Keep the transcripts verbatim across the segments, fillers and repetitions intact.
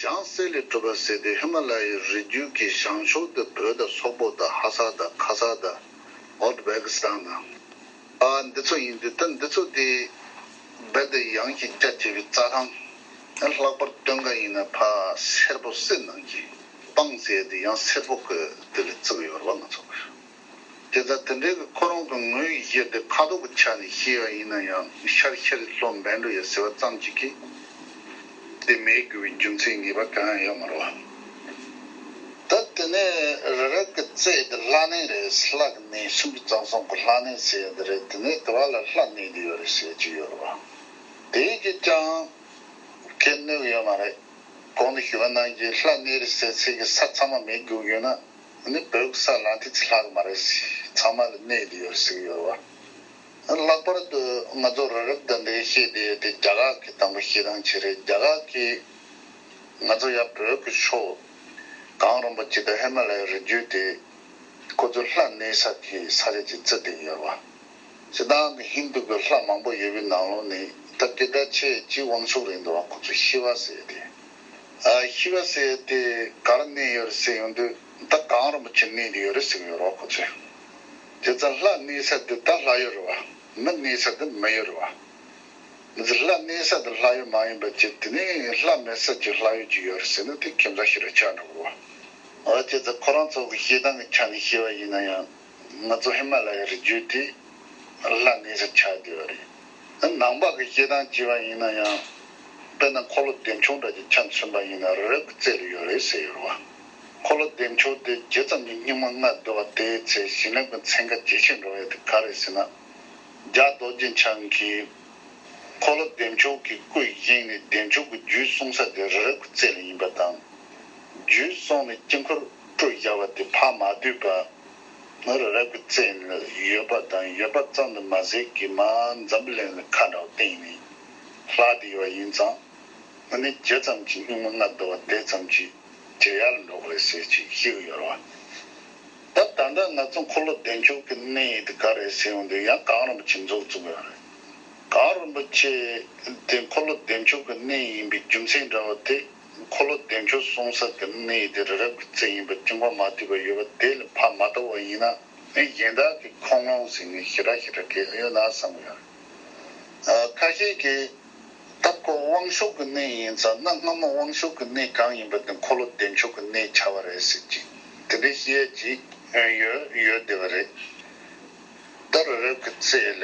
ཡང་སེ་ལས་གྲུབ་པ་ཟེར་དེ་ཧི་མ་ལ་ཡའི་རི་རྒྱུད་ཀྱི་བྱང་ཕྱོགས་དེ་བོད་དང་སོག་པོ་དང་ཧ་ས་དང་ཁ་ས་དང་ཨོ་ཛ་བེ་ཀི་སི་ཐན་དང་། ཨ་འདི་ཚོ་ཡིན་དུས་ད་འདི་ཚོ་དེ་རྦད་དེ་ཡངས་ཤིང་རྒྱ་ཆེ་བའི་རྩྭ་ཐང་། ལྷག་པར་སྟོན་ཁ་ཡིན་ན་ཕ་སེར་པོ་གསེར་ནང་གི་སྤང་ཟེར་དེ་ཡང་སེར་པོ་གི་དེ་ལ་བརྩི་གི་ཡོད་རེད་བ་ང་ཚོ་གི། དེ་ལྟར་དེ་འདྲའི་གི་ཁོ་རང་གི་ངོས་ཀྱི་གཞི་དེ་ཁ་དོག་གི་ཆ་ནས་བཤད་པ་ཡིན་ན་ཡང་ཤར་ཤར་ལྷོ་འབད་འགྲོ་ཡ་ཟེར་བ་ཙམ་གཅིག་གིས་དེ་མེད་དགོས་པའི་རྒྱུ་མཚན་ངེས་པ་གང་ཡང་ཡོད་མ་རེད་བ། ད་དེ་ནས་རི་རབ་ཀྱི་རྩེ་དེ་ལྷ་གནས་རེད། ལྷ་གི་གནས་སུམ་ཅུ་རྩ་གསུམ་གྱི་ལྷ་གནས་ཟེར་ཡ་དེ་རེད། དེ་ནས་དེ་བ་ལ་ལྷ་གནས་དེ་ཡོད་རེད་ཟེར་གྱི་ཡོད་རེད་བ། དེ་གིས་ཀྱང་ཁས་ལེན་ཡོད་མ་རེད། གོང་དུ་ཞུས་པ་ནང་བཞིན་ལྷ་གནས་རེད་ཟེར་ཚིག་གི་ས་ཚང་མ་མེད་དགོས་ཡོད་ན། ནི་བོད་ས་ལ་དེ་ཚོ་ལྷག་མ་རེད། ཚང་མ་ལ་གནས་དེ་ཡོད་ཟེར་གྱི་ཡོད་བ། ལྷག་པར་དུ་ང་ཚོ་རི་རབ་དང་འདི་བཤད་དེ་དེ་རྒྱ་གར་གྱི་དང་པོ་བཤད་སྟངས་ཆེ་རེད། རྒྱ་གར་གྱི་ང་ཚོ་ཡ་བོད་ཀྱི་ཕྱོགས་གངས་རིན་པོ་ཆེ་དང་ཧི་མ་ལ་ཡའི་རི་རྒྱུད་དེ་ཁོ་ཚོ་ལྷ་གནས་ས་གི་ས་ཆ་ཅིག་བརྩི་བསྡད་ཡོད་བ། སྤྱིར་བཏང་གི་ཧིན་དུ་གི་ལྷ་མང་པོ་ཡོད་པའི་ནང་ལོགས་ནས་ད་སྐད་གྲགས་ཆེ་ཅིག་དབང་ཕྱུག་རེད་འདུག་བ། ཁོ་ཚོ་ཤི་བ་ཟེར་དེ། ཨ་ཤི་བ་ཟེར་དེ་གར་གནས་ཡོད་རེད་ཟེར་ཡོང་དུས་ད་གངས་རིན་པོ་ཆེ་གནས་དེ་ཡོད་རེད་ཟེར་གི་ཡོད་རེད་བ་ཁོ་ཚོས། བྱས་ཙང་ལྷ་གནས་ས་དེ་ད་ལྷ་ཡུལ་རེད་བ། མི་གནས་ས་དེ་མི་ཡུལ་རེད་བ། མི་ཚེ་ལྷ་གནས་ས་དེ་ལྷ་ཡུལ་མ་ཡིན་པ་ཅིག་དེ་ནས་ལྷ་མེད་ས་ཅིག་ལྷ་ཡུལ་ཅིག་ཡོད་རེད་ཟེར་ན་དེ་ཁྱད་མཚར་ཞིག་རེད་ཆགས་འགྲོ་གི་རེད་བ། འོ་བྱས་ཙང་ཁོ་རང་ཚོ་གི་བཤད་སྟངས་ཀྱི་ཆ་ནས་བཤད་པ་ཡིན་ན་ཡང་། ང་ཚོ་ཧི་མ་ལ་ཡའི་རི་རྒྱུད་དེ་ལྷ་གནས་ས་ཆགས་བསྡད་པ་རེད། ནང་པ་གི་བཤད་སྟངས་བྱས་པ་ཡིན་ན་ཡང་། དཔེར་ན་འཁོར་ལོ་བདེ་མཆོག་འདྲ་ཅིག་ཆ་མཚོན་པ་ཡིན་ན་རི་རབ་ཀྱི་རྩེ་ལ་ཡོད་རེད་ཟེར་ཡོད་རེད་བ། འཁོར་ལོ་བདེ་མཆོག་དེ་ཇི་ཙམ་གྱི་སྙིགས་མ་ལྔ་བདོ་བ་དེའི་ཚེ་ཞིང་རབ་ཀྱི་ཚན་ཁ་ཇེ་ཆེར་འགྲོ་ཡ་དེ་ག་རེད་ཟེར་ན། རྒྱ་རྡོ་རྗེ་འཆང་གིས་འཁོར་ལོ་བདེ་མཆོག་གི་སྐུ་བཞེངས་ནས་བདེ་མཆོག་གི་རྒྱུད་གསུངས་ས་དེ་རི་རབ་ཀྱི་རྩེ་ལ་ཡིན་པ་དང་། རྒྱུད་གསུངས་ནས་དཀྱིལ་འཁོར་བཀྲུས་བཞག་པ་དེ་ཕར་མ་བསྡུས་པ། ང་རི་རབ་ཀྱི་རྩེ་ནས་ཡོད་པ་དང་ཡོད་པ་ཙམ་དུ་མ་ཟད་ཀྱི་མར་འཛམ་བུ་གླིང་ལ་ཁ་འདྲ་བ་བསྟན་ནས་ལྷག་བསྡད་ཡོད་པ་ཡིན་ཙང་། ང་ནི་ཇི་ཙམ་གྱི་སྙིགས་མ་ལྔ་བདོ་བ་དེ་ཙམ་གྱིས་ཇེ་ཡག་ལ་འགྲོ་གི་རེད་ཟེར་ཅིག་བཤད་ཀྱི་ཡོད་རེད་བ། ད་ད་ལྟ་ང་ཚོ་འཁོར་ལོ་བདེ་མཆོག་གི་གནས་དེ་ག་རེད་ཟེར་ཡོང་དུས་ཡང་གངས་རིན་པོ་ཆེ་མཛུབ་བཙུགས་ཡོད་རེད། གངས་རིན་པོ་ཆེ་དེ་འཁོར་ལོ་བདེ་མཆོག་གི་གནས་ཡིན་པའི་རྒྱུ་མཚན་འདྲ་བོ་དེ། འཁོར་ལོ་བདེ་མཆོག་གསུང་ས་གི་གནས་དེ་རི་རབ་ཀྱི་རྩེ་ཡིན་པ་དཀྱིལ་འཁོར་མ་བསྡུས་པ་ཡོད་པ་དེ་ལ་ཕར་མ་བལྟ་བ་ཡིན་ན་ཨེ་གཞན་དག་གི་ཁུངས་ལུང་ཟིན་ནས་ཞེ་དྲག་ཞེ་དྲག་གི་ཡོད་ན་བསམ་གི་ཡོད་རེད། ཁ་ཤས་ཀྱིས་ད་ཁོ་དབང་ཕྱུག་གི་གནས་ཡིན་ཙང་ན་སྔ་མོ་དབང་ཕྱུག་གི་གནས་གང་ཡིན་པ་དེ་འཁོར་ལོ་བདེ་མཆོག་གི་གནས་ཆགས་པ་རེད་ཟེར་གྱི་དེ་འདྲའི་བཤད་ཀྱི་ཡོད་ཡོད་བསྡད་པ་རེད། ད་རི་རབ་ཀྱི་རྩེ་ལ་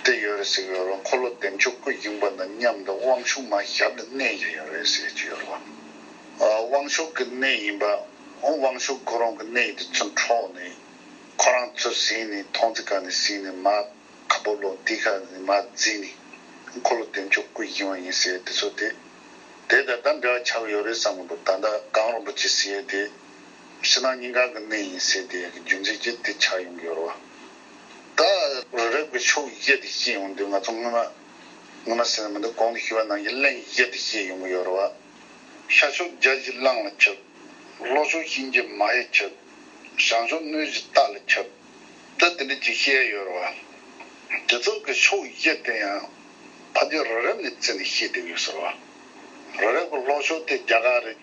དེ་ཡོད་རེད་ཟེར་གྱི་ཡོད་རེད། འཁོར་ལོ་བདེ་མཆོག་སྐུ་བཞེངས་པ་དང་མཉམ་དུ་དབང་ཕྱུག་མར་ཞབས་ལ་གནས་ཀྱི་ཡོད་རེད་ཟེར་གྱི་ཡོད་རེད་བ། དབང་ཕྱུག་གི་གནས་ཡིན་པ། དབང་ཕྱུག་ཁོ་རང་གི་གནས་དེ་ཚུར་འཕྲོག་ནས་ཁོ་རང་ཚུར་ཟིན་ནས་མཐོང་ཚིག་ག་ནས་ཟིན་ནས་མར་ཁ་སྤོ་ལོ་འདི་ཁ་ནས་མར་འཛིན་ནས་འཁོར་ལོ་བདེ་མཆོག་སྐུ་བཞེངས་པ་ཡིན་ཟེར་དེ་ཚོ་དེ། དེ་ད་ལྟ་འབྲེལ་བ་ཆགས་ཡོད་རེད་བསམ་གི་འདུག་ད་ལྟ་གངས་རིན་པོ་ཆེ་ཟེར་ཡས་དེ་ཕྱི་ནང་གཉིས་ཀ་གི་གནས་ཡིན་ཟེར་དེ་གི་རྒྱུ་མཚན་གྱིས་དེ་ཆགས་ཡོང་གི་ཡོད་རེད་བ། ད་རི་རབ་ཀྱི་ཕྱོགས་བཞི་དེ་བཤད་ཡོང་དུས་ང་ཚོ་སྔོན་མ་སྔོན་མ་ཟེར་ན་མི་འདུག་གོང་དུ་ཞུས་པ་ནང་བཞིན་གླིང་བཞི་དེ་བཤད་ཡོང་གི་ཡོད་རེད་བ། ཤར་ཕྱོགས་རྒྱ་བཞི་གླིང་ལ་ཁྱབ། ལྷོ་ཕྱོགས་གཤིན་རྗེ་མ་ཧེ་ཁྱབ། བྱང་ཕྱོགས་གནོད་བཞི་སྟག་ལ་ཁྱབ། ད་དེ་འདྲ་ཅིག་བཤད་ཡོད་རེད་བ། དེ་ཚོ་གི་ཕྱོགས་བཞི་དེ་ཡང་ཕ་དེ་རི་རབ་ནས་བརྩིས་ནས་བཤད་བསྡད་ཡོད་ཟེར་བ། རི་རབ་གི་ལྷོ་ཕྱོགས་དེ་རྒྱ་གར་རེད།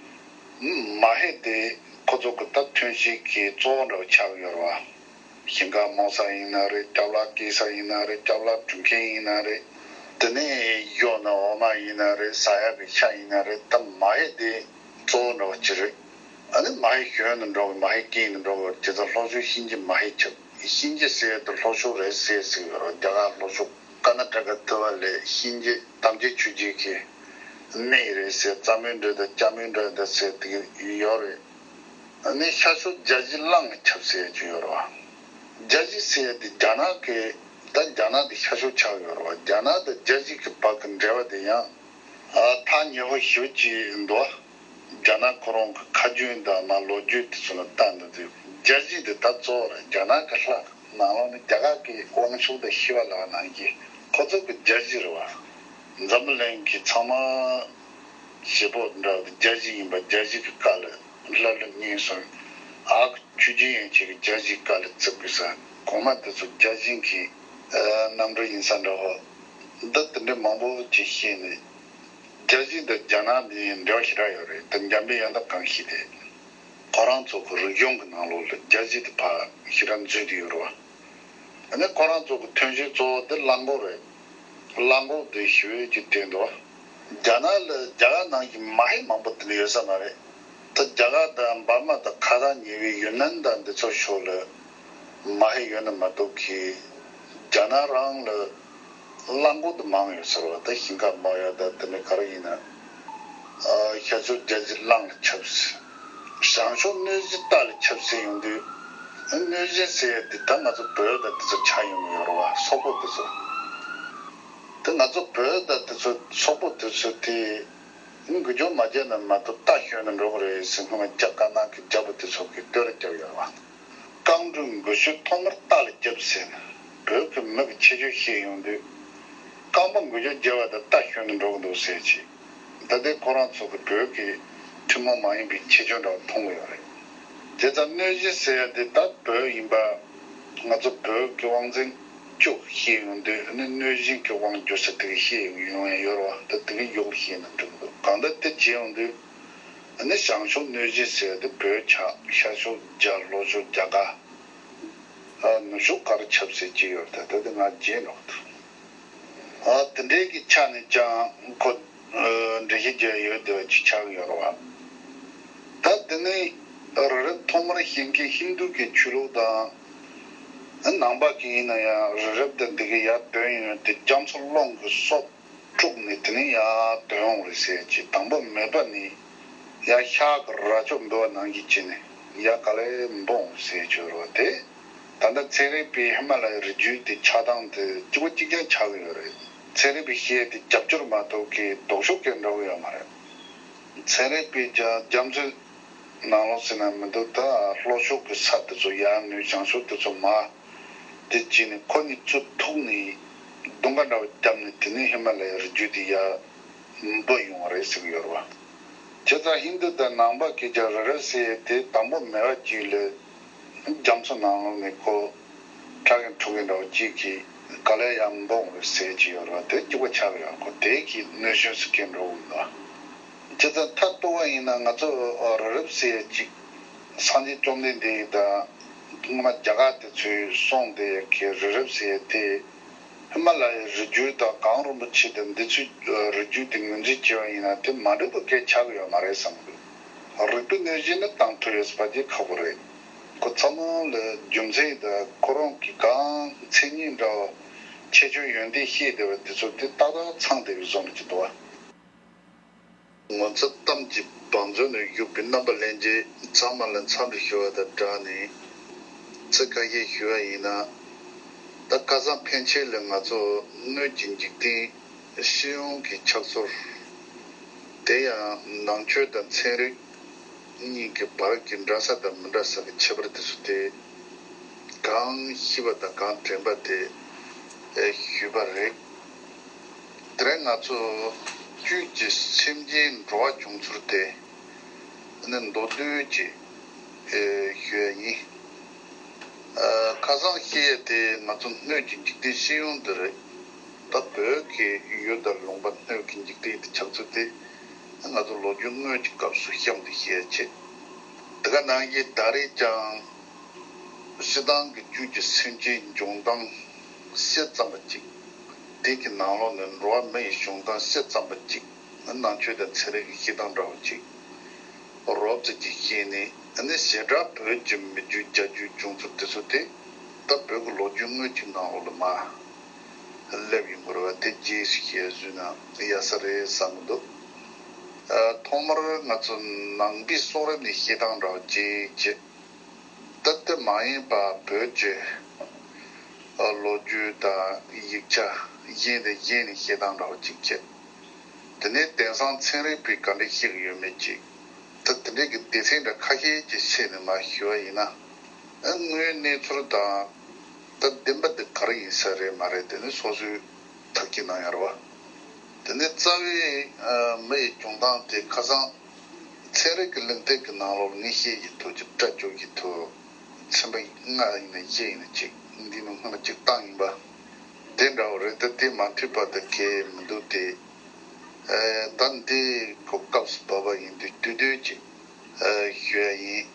མ་ཧེ་དེ་ཁོ་ཚོ་གི་ད་ཐོན་སྐྱེད་ཀྱི་གཙོ་བོ་འདྲ་བོ་ཆགས་ཡོད་རེད་བ། ཞིང་ཁ་རྨོ་ས་ཡིན་ན་རེད། སྐྱབས་ལ་སྐྱེལ་ས་ཡིན་ན་རེད། སྐྱབས་ལ་བྲུ་མཁན་ཡིན་ན་རེད། དེ་ནས་གཡོག་ན་འོ་མ་ཡིན་ན་རེད། ཟ་ཡག་གི་ཤ་ཡིན་ན་རེད། ད་མ་ཧེ་དེ་གཙོ་བོ་འདྲ་བོ་ཅིག་རེད། ཨ་ནི་མ་ཧེ་གཞོན་དུ་འགྲོ་གི་མ་ཧེ་རྐྱེན་དུ་འགྲོ་གི་དེ་ཚོ་ལྷོ་ཕྱོགས་གཤིན་རྗེ་མ་ཧེ་ཁྱབ། གཤིན་རྗེ་ཟེར་དུ་ལྷོ་ཕྱོགས་རེད་ཟེར་ཟེར་གི་རེད། རྒྱ་གར་ལྷོ་ཕྱོགས་ཀར་ན་ཊ་ཀ་དེ་བ་ལས་གཤིན་རྗེ་དམ་ཅན་ཆོས་རྗེ་གི་གནས་རེད་ཟེར། རྩ་མོའི་འགྲོས་དང་སྐྱབས་མོའི་འགྲོས་དང་ཟེར་དེ་ཡོད་རེད། ཨ་ནི་ཤར་ཕྱོགས་རྒྱ་བཞི་གླིང་ལ་ཁྱབ་ཟེར་གྱི་ཡོད་རེད་བ། རྒྱ་བཞི་ཟེར་དེ་རྒྱ་ནག་གི་ད་རྒྱ་ནག་དེ་ཤར་ཕྱོགས་ཆགས་ཡོད་རེད་བ། རྒྱ་ནག་དང་རྒྱ་བཞི་གི་བར་གྱི་འབྲེལ་བ་དེ་ཡང་ཨ་ཐག་ཉེ་བོ་ཞེ་པོ་ཅིག་འདུག་རྒྱ་ནག་ཁོ་རང་གི་ཁ་རྒྱུན་དང་མ་ལོ་རྒྱུས་དེ་ཚོ་ལ་ལྟ་འདུག་དུས་རྒྱ་བཞི་དེ་ད་གཙོ་བོ་རེད། རྒྱ་ནག་གི་ལྷ་ནང་ལོགས་ནས་རྒྱ་གར་གྱི་དབང་ཕྱུག་དང་ཤི་བ་ལ་ནང་གི་ཁོ་ཚོ་གི་རྒྱ་བཞི་རེད་བ། འཛམ་བུ་གླིང་གི་ཚང་མ་བྱེད་པོ་འདྲ་བ་རྒྱ་བཞི་ཡིན་པ། རྒྱ་བཞི་གི་བཀའ་ལ་ལྷ་ལ་བསྙེན་སོང་། ཨ་ཆོས་རྒྱལ་ཡན་ཆད་ཀྱི་རྒྱ་བཞིའི་བཀའ་ལ་བརྩི་དགོས་ས་གོང་མ་དེ་ཚོ་རྒྱ་བཞི་གི་རྣམ་གྲངས་ཡིན་ས་འདྲ་བོ། འདི་དེ་འདྲའི་མང་པོ་ཅིག་བཤད་ནས་ རྒྱལ་སྤྱི་དང་རྒྱ་ནག་འདི་འབྲེལ་བ་ཞེ་དྲག་ཡོད་རེད། ད་འཇམ་དཔལ་ཡང་དག་གང་ཞིག་རེད། ཁོ་རང་ཚོ་གི་རིག་གཞུང་གི་ནང་ལོགས་ལ་རྒྱལ་སྤྱི་དེ་ཕར་ཞེ་དྲག་འཛུལ་དུ་ཡོད་རེད་བ། ཨ་ནི་ཁོ་རང་ཚོ་གི་ཐོན་སྐྱེད་གཙོ་བོ་དེ་གླང་གོག་རེད། གླང་གོག་དེ་ཞེ་པོ་ཅིག་བསྟན་འདུག་རྒྱ་ནག་ལ་རྒྱ་གར་ནང་གི་མ་ཧེ་མང་པོ་དེ་འདྲ་ཡོད་ས་མ་རེད། ད་རྒྱ་གར་དང་འབར་མ་དང་ཁ་སང་ཉེ་བའི་ཡུན་ནན་དང་འདི་ཚོ་ཕྱོགས་ལ་མ་ཧེ་ཡོད་ན་མ་གཏོགས་གི་རྒྱ་ནག་རང་ལ་གླང་གོག་དེ་མང་ཡོད་ཟེར་བ། ད་ཞིང་ཁ་མ་ཡོད་ད་དེ་ནི་ག་རེ་ཡིན་ན། ཨ། ཤར་ཕྱོགས་རྒྱལ་སྤྱི་གླང་ལ་ཁྱབ་ཟེར། བྱང་ཕྱོགས་གནོད་སྦྱིན་རྟ་ལ་ཁྱབ་ཟེར་ཡོང་དུས། གནོད་སྦྱིན་ཟེར་ཡ་དེ་ད་ང་ཚོ་བོད་དང་དེ་ཚོ་ཆགས་ཡོང་གི་ཡོད་རེད་བ། སོག་པོ་དེ་ཚོ། དེ་ང་ཚོ་བོད་དང་དེ་ཚོ་སོག་པོ་དེ་ཚོ་དེ་འགུལ་སྐྱོད་མ་བྱས་ན་མ་གཏོགས་རྟ་ཞོན་ན་འགྲོ་གི་རེད་ཟེར། སྔོན་མ་རྒྱ་དཀར་ནག་གི་རྒྱལ་པོ་དེ་ཚོ་གིས་བསྟོད་ར་བརྒྱབ་ཡོད་རེད་བ། རྐང་དྲུག་འགུལ་སྐྱོད་ཐོག་མར་རྟ་ལ་བརྒྱབ་ཟེར་ནས། བོད་ཀྱི་མི་གི་ཁྱད་ཆོས་བཤད་ཡོང་དུས། རྐང་པ་འགུལ་སྐྱོད་བརྒྱབ་པ་དང་རྟ་ཞོན་ནས་འགྲོ་གི་འདུག་ཟེར་གྱི། ད་ལྟའི་ཁོ་རང་ཚོ་གི་བོད་ཀྱི་ཐུན་མོང་མ་ཡིན་པའི་ཁྱད་ཆོས་འདྲ་བ་མཐོང་གི་ཡོད་རེད། བྱས་ཙང་གནོད་སྦྱིན་ཟེར་ཡ་དེ་ད་བོད་ཡིན་པ། ང་ཚོ་བོད་ཀྱི་དབང་འཛིན་སྐྱོ་བཤད་ཡོང་དུས་ནི་གནོད་སྦྱིན་གྱི་དབང་བསྒྱུར་ས་དེ་ག་བཤད་ཡོང་ཡ་ཡོད་རེད་བ། ད་དེ་ག་ཡོག་བཤད་ན་འགྲིག་གི་འདུག་གང་ལྟར་དེ་བྱས་ཡོང་དུས། ཨ་ནི་བྱང་ཕྱོགས་གནོད་སྦྱིན་ཟེར་དེ་བོད་ཆགས། ཤར་ཕྱོགས་རྒྱ། ལྷོ་ཕྱོགས་རྒྱ་གར། ཨ། ནུབ་ཕྱོགས་ག་རེ་ཆགས་ཟེར་གྱི་ཡོད་རེད། ད་དེ་ང་བརྗེད་འགྲོ་གི་འདུག་ཨ། དེ་འདྲའི་གི་ཆ་ནས་ཀྱང་ཁོ། ཨ། འགྲེལ་བཤད་རྒྱག་ཡོད་བསྡད་པ་ཅིག་ཆགས་ཀྱི་ཡོད་རེད་བ། ད་དེ་ནས་རི་རབ་ཐོག་མར་བཞེངས་མཁན་ཧིན་རྡུ་གི་ཆོས་ལུགས་དང་། ནང་པ་གི་ཡིན་ན་ཡང་རི་རབ་དང་འདི་གི་ཡར་འདོན་ཡོང་དེ་རྒྱ་མཚོ་ཀླུང་གི་སོ། དཀྲུགས་ནས་དེ་ནས་ཡར་འདོན་ཡོང་རེད་ཟེར་གྱི། དང་པོ་མེད་པ་ནས་ཡར་ཤར་གྱི་རྭ་ཅོ་འབུད་པ་ནང་བཞིན་བྱས་ནས་ཡར་ག་ལེར་འབུད་ཡོང་རེད་ཟེར་གྱི་ཡོད་རེད་བ། དེ་ད་ལྟ་ཚན་རིག་པའི་ཧི་མ་ལ་ཡའི་རི་རྒྱུད་དེ་ཆགས་སྟངས་དེ་གཅིག་པ་གཅིག་རྐྱང་ཆགས་ཀྱི་ཡོད་རེད། ཚན་རིག་པའི་བཤད་དེ་རྒྱབ་སྐྱོར་མ་གཏོགས་ཀྱི་ལྡོག་ཕྱོགས་གང་འདྲ་བོ་ཡོད་མ་རེད། ཚན་རིག་པའི་རྒྱ་རྒྱ་མཚོའི་ནང་ལོགས་ཟེར་ན་མི་འདུག་ད་ལྷོ་ཕྱོགས་ཀྱི་ས་དེ་ཚོ་ཡར་ནུབ། བྱང་ཕྱོགས་དེ་ཚོ་མར། དེ་བྱས་ནས་ཁོ་གཉིས་ཚུར་ཐུག་ནས་རྡུང་ཁ་འདྲ་བོ་བརྒྱབ་ནས་དེ་ནས་ཧི་མ་ལ་ཡའི་རི་རྒྱུད་དེ་ཡར་འབུད་ཡོང་བ་རེད་ཟེར་གྱི་ཡོད་རེད་བ། བྱས་ཙང་ཧིན་རྡུ་དང་ནང་པ་གིས་ཀྱང་རི་རབ་ཟེར་ཡས་དེ་དང་པོ་མེད་པ་ཅིག་ལས། རྒྱ་མཚོ་ནང་ལོགས་ནས་ཁོ་ཁྲག་གི་འཁྲུག་གི་འདྲ་བོ་གཅིག་གིས་ག་ལེར་ཡར་འབུད་ཡོང་བ་རེད་ཟེར་གྱི་ཡོད་རེད་བ། དེ་གཅིག་པ་ཆགས་ཀྱི་ཡོད། ཁོ་དེ་གིས་གནོད་སྐྱོན་ཟེར་མཁན་འགྲོ་གི་མི་འདུག་བྱས་ཙང་མཐར་གཏུགས་པ་ཡིན་ན་ང་ཚོ་རི་རབ་ཟེར་ཡས་ཅིག་སངས་རྒྱས་བཅོམ་ལྡན་འདས་དང་སྔོན་མ་རྒྱ་གར་དེ་ཚོས་གསུངས་བསྡད་ཡས་ཀྱི་རི་རབ་ཟེར་ཡས་དེ་ཧི་མ་ལ་ཡའི་རི་རྒྱུད་དང་གངས་རིན་པོ་ཆེ་དང་འདི་ཚོའི་རི་རྒྱུད་དེ་ངོས་འཛིན་བྱས་པ་ཡིན་ན་དེ་མ་འགྲིག་པ་གང་ཡང་ཆགས་ཀྱི་ཡོད་མ་རེད་བསམ་གི་འདུག་རིགས་པའི་གནོད་སྦྱིན་ནི་བཏང་ཐུབ་ཡོད་པ་དེ་ཁག་པོ་རེད། ཁོ་ཚང་མ་ལ་རྒྱུ་མཚན་དང་ཁོ་རང་གི་གང་མཚན་ཉིད་འདྲ་བ་ཁྱད་ཆོས་ཡོན་ཏན་བཤད་བསྡད་པ་དེ་ཚོ་དེ་ཏག་ཏག་ཚང་བསྡད་པའི་བཟོ་འདྲ་ཅིག་འདུག་བ། ངོ་མཚར་གཏམ་གྱི་བང་མཛོད་ནས་བཞུགས་པའི་རྣམ་པ་ལྷན་རྒྱས་ཚང་མ་ལ་འཚམས་འདྲི་ཞུ་བ་དང་སྦྲགས་ནས་ཚིག་ཁ་ཤས་ཞུ་བ་ཡིན་ན། ད་ཁ་སང་ཕན་ཆད་ལ་ང་ཚོ་སྣོད་ཀྱི་འཇིག་རྟེན་སྤྱི་ཡོངས་ཀྱི་ཆགས་ཚུལ། དེ་ཡང་ནང་ཆོས་དང་ཚན་རིག་གཉིས་ཀྱི་བར་གྱི་འདྲ་ས་དང་མི་འདྲ་ས་ཀྱི་ཁྱད་པར་དེ་ཚོ་དེ་གང་ཤེས་པ་དང་གང་དྲན་པ་དེ་ཞུས་པ་རེད། དེ་རིང་ང་ཚོ་བཅུད་ཀྱི་སེམས་ཅན་འགྲོ་བ་བྱུང་ཚུལ་དེ་ནི་མདོར་བསྡུས་ཀྱིས་ཞུ་ཡ་ཡིན། ཁ་སང་བཤད་ཡ་དེ་ང་ཚོ་སྣོད་ཀྱི་འཇིག་རྟེན་སྤྱི་ཡོངས་འདི་རེད། ད་བོད་ཀྱི་ཡུལ་དང་ལུང་པ་སྣོད་ཀྱི་འཇིག་རྟེན་དེ་ཆགས་ཚུལ་དེ་ང་ཚོ་ལོ་རྒྱུས་དངོས་ཀྱི་སྐབས་སུ་གཤམ་དུ་བཤད་ཡ་བྱེད། དེ་ག་ནང་བཞིན་ད་རེས་ཀྱང་སྤྱིར་བཏང་གི་བཅུད་ཀྱི་སེམས་ཅན་འབྱུང་སྟངས་བཤད་ཙམ་པ་གཅིག་དེ་གི་ནང་ལོགས་ནས་འགྲོ་བ་མི་ཡི་བྱུང་སྟངས་བཤད་ཙམ་པ་གཅིག་ནང་ཆོས་དང་ཚན་རིག་གི་བཤད་སྟངས་འདྲ་བོ་གཅིག་རོབ་ཙམ་གྱིས་བཤད་ནས་ནི་ཞེ་དྲག་བོད་ཀྱི་མི་རྒྱུད་རྒྱ་རྒྱུད་བྱུང་ཚུལ་དེ་ཚོ་དེ་ད་བོད་ཀྱི་ལོ་རྒྱུས་དངོས་ཀྱི་ནང་ལོགས་ལ་མར་སླེབས་ཡོང་གི་རེད་བ། དེ་རྗེས་སུ་ཞུས་ན་ཡག་ས་རེད་བསམ་གྱི་འདུག་ཐོག་མར་ང་ཚོ་ནང་པའི་གསུང་རབ་ནས་བཤད་སྟངས་འདྲ་བོ་གཅིག་བྱས། ད་དེ་མ་ཡིན་པ་བོད་ཀྱི་ལོ་རྒྱུས་དང་ཡིག་ཆ་གཞན་དང་གཞན་ནས་བཤད་སྟངས་འདྲ་བོ་གཅིག་བྱས། དེ་ནས་དེང་སང་ཚན་རིག་པས་ག་འདྲ་བཤད་ཀྱི་ཡོད་མེད་ཅིག་ད་དེ་འདྲའི་གི་སྡེ་ཚན་འདྲ་ཁ་ཤས་ཀྱི་ཆེད་ནས་མར་ཞུ་བ་ཡིན་ན། དངོས་ཡོད་གནས་ཚུལ་དང་ད་བདེན་པ་འདི་ག་རེ་ཡིན་ས་རེད་མ་རེད་དེ་ནི་སོ་སོའི་ཐག་གཅོད་གནང་ཡ་རེད་བ། དེ་ནས་རྩ་བའི་མི་ཡི་བྱུང་སྟངས་དེ་ཁ་སང་ཚན་རིག་གི་ལུང་བསྟན་གྱི་ནང་ལོགས་ངས་བཤད་ཀྱི་ཐུགས་ཀྱི་སྐྲ་བཅོས་ཀྱི་ཐུགས་ཚན་པ་ལྔ་ཡིན་ན་བཞི་ཡིན་ན་གཅིག་འདི་ནི་སྔོན་ལ་གཅིག་བཏང་ཡིན་པ། དེ་འདྲ་བོ་རེད། ད་དེ་མ་འཐུས་པ་དང་གལ་མི་འདུག་སྟེ། ད་འདི་གོ་སྐབས་སུ་བབས་པ་ཡིན་དུས་བསྡུས་བསྡུས་ཀྱི་ཞུ་ཡ་ཡིན།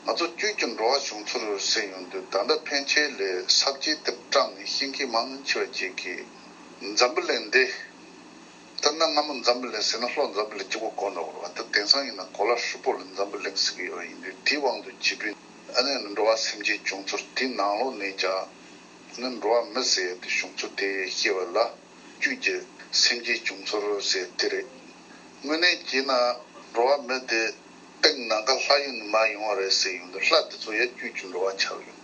ང་ཚོ་བཅུད་ཀྱི་འགྲོ་བ་བྱུང་ཚུལ་ཟེར་ཡོང་དུས་ད་ལྟ་ཕན་ཆད་ལས་ས་བཅད་དེ་བཀྲམ་ནས་ཤེས་མཁན་མང་ཆེ་བ་ཅིག་གིས་འཛམ་བུ་གླིང་འདི། ད་ན་སྔ་མོ་འཛམ་བུ་གླིང་ཟེར་ན་ལྷོ་འཛམ་བུ་གླིང་གཅིག་པོ་གོ་འགྲོ་བ་རེད་བ། ད་དེང་སང་ཡིན་ན་གོ་ལ་ཧྲིལ་པོ་ལ་འཛམ་བུ་གླིང་ཟེར་གྱི་ཡོད་པ་ཡིན་དུས་དེའི་དབང་དུ་བྱས་པའི་ཨ་ནི་འགྲོ་བ་སེམས་ཅན་བྱུང་ཚུལ་དེའི་ནང་ལོགས་ནས་ཀྱང་ཨ་ནི་འགྲོ་བ་མི་ཟེར་ཡ་དེ་བྱུང་ཚུལ་དེ་ཤེས་པ་ལ། བཅུད་ཀྱི་སེམས་ཅན་བྱུང་ཚུལ་ཟེར་དེ་རེད། དངོས་གནས་བྱས་ན་འགྲོ་བ་མི་དེ་སྟེང་ནམ་མཁའ་ལྷ་ཡུལ་ནས་མར་ཡོང་བ་རེད་ཟེར་ཡོང་དུས་ལྷ་དེ་ཚོ་ཡང་བཅུད་ཀྱི་འགྲོ་བ་ཆགས་ཡོད།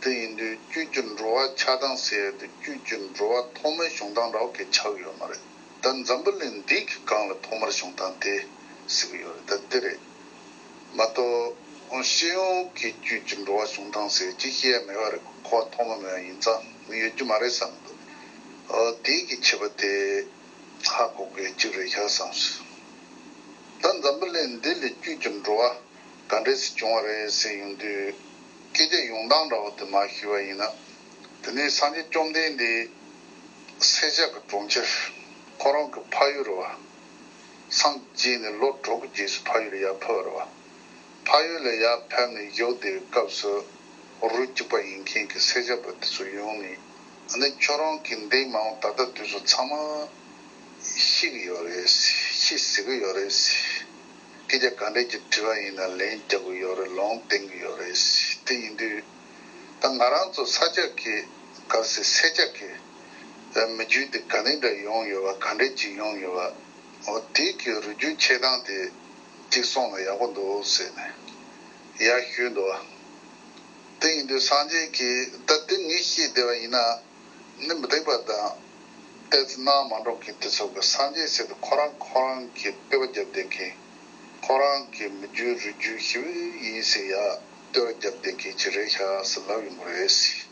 དེ་ཡིན་དུས་བཅུད་ཀྱི་འགྲོ་བ་ཆགས་སྟངས་ཟེར་དེ་བཅུད་ཀྱི་འགྲོ་བ་ཐོག་མའི་བྱུང་སྟངས་འདྲ་བོ་གི་ཆགས་ཡོད་མ་རེད། ད་འཛམ་བུ་གླིང་འདི་གི་སྒང་ལ་ཐོག་མར་བྱུང་སྟངས་དེ་ཟེར་གི་ཡོད་རེད། ད་དེ་རེད་མ་གཏོགས། སྤྱི་ཡོངས་ཀྱི་བཅུད་ཀྱི་འགྲོ་བ་བྱུང་སྟངས་ཟེར་ཅིག་བཤད་ཡ་མེད་པ་རེད། གོ་བ་ཐོག་མ་མེད་པ་ཡིན་ཙང་ཡོད་རྒྱུ་མ་རེད་བསམ་འདུག་ཨོ་དེ་གི་ཁྱད་པར་དེ་ཧ་གོ་དགོས་གཅིག་རེད་ཤག་བསམ་སོང་། ད་འཛམ་བུ་གླིང་འདི་ལ་བཅུད་ཀྱི་འགྲོ་བ་ག་འདྲས་སེ་བྱུང་བ་རེད་ཟེར་ཡོང་དུས། སྐད་ཆ་ཡོང་སྟངས་འདྲ་བོ་དེ་མར་ཞུས་པ་ཡིན་ན། དེ་ནས་སངས་རྒྱས་བཅོམ་ལྡན་འདས་སེར་སྐྱ་གི་གྲོང་ཁྱེར་ཁོ་རང་གི་ཕ་ཡུལ་རེད་བ། སངས་རྒྱས་ནས་ལོ་དྲུག་གི་རྗེས་སུ་ཕ་ཡུལ་ལ་ཡར་ཕེབས་པ་རེད་བ། ཕ་ཡུལ་ལ་ཡར་ཕེབས་ནས་བཞུགས་བསྡད་པའི་སྐབས་སུ་རུས་གཅིག་པ་ཡིན་མཁན་གྱི་སེར་སྐྱ་པ་དེ་ཚོ་ཡོང་ནས་ཨ་ནི་ཁྱོད་རང་གི་འདས་མ་འོངས་ད་ལྟ་དུས་སུ་ཚང་མ་ཤེས་ཀྱི་ཡོད་རེད། ཤེས་ཟེར་གྱི་ཡོད་རེད། སྐད་ཆ་ག་འདྲས་ཀྱི་དྲི་བ་ཡིན་ན་ལན་རྒྱག་གི་ཡོད་རེད། ལུང་བསྟན་གྱི་ཡོད་རེད། དེ་ཡིན་དུས་ད་ང་རང་ཚོ་ས་སྐྱ་གི་ག་ཟེར་སེར་སྐྱ་གི་མི་རྒྱུད་དེ་ག་ནས་འདྲ་ཡོང་ཡོད་པ། ག་འདྲས་ཀྱི་ཡོང་ཡོད་པ། འོ་དེ་གི་རུས་རྒྱུད་འཆད་སྟངས་དེ་གཅིག་གསུངས་ན་ཡག་པོ་འདུག་ཟེར་ནས་ཡར་ཞུས་འདུག་བ། དེ་ཡིན་དུས་སངས་རྒྱས་ཀྱིས་ད་དེ་ངས་ཤེས་བསྡད་པ་ཡིན་ན། ནི་མི་སྡིག་པ་དང་། ཏོག་ཙམ་སྣང་མ་འགྲོ་མཁན་དེ་ཚོ་གི་སངས་རྒྱས་ཟེར་དུས་ཁོ་རང་ཁོ་རང་གི་བསྟོད་པ་རྒྱབ་བསྡད་མཁན། ཁོ་རང་གི་མི་རྒྱུད་རུས་རྒྱུད་ཞི་བ་ཡིན་ཟེར་ཡ་བསྟོད་པ་རྒྱབ་བསྡད་མཁན་ཅིག་རེད་ཤག་ཟེར་ལབ་ཡོང་གི་རེད་ཟེར།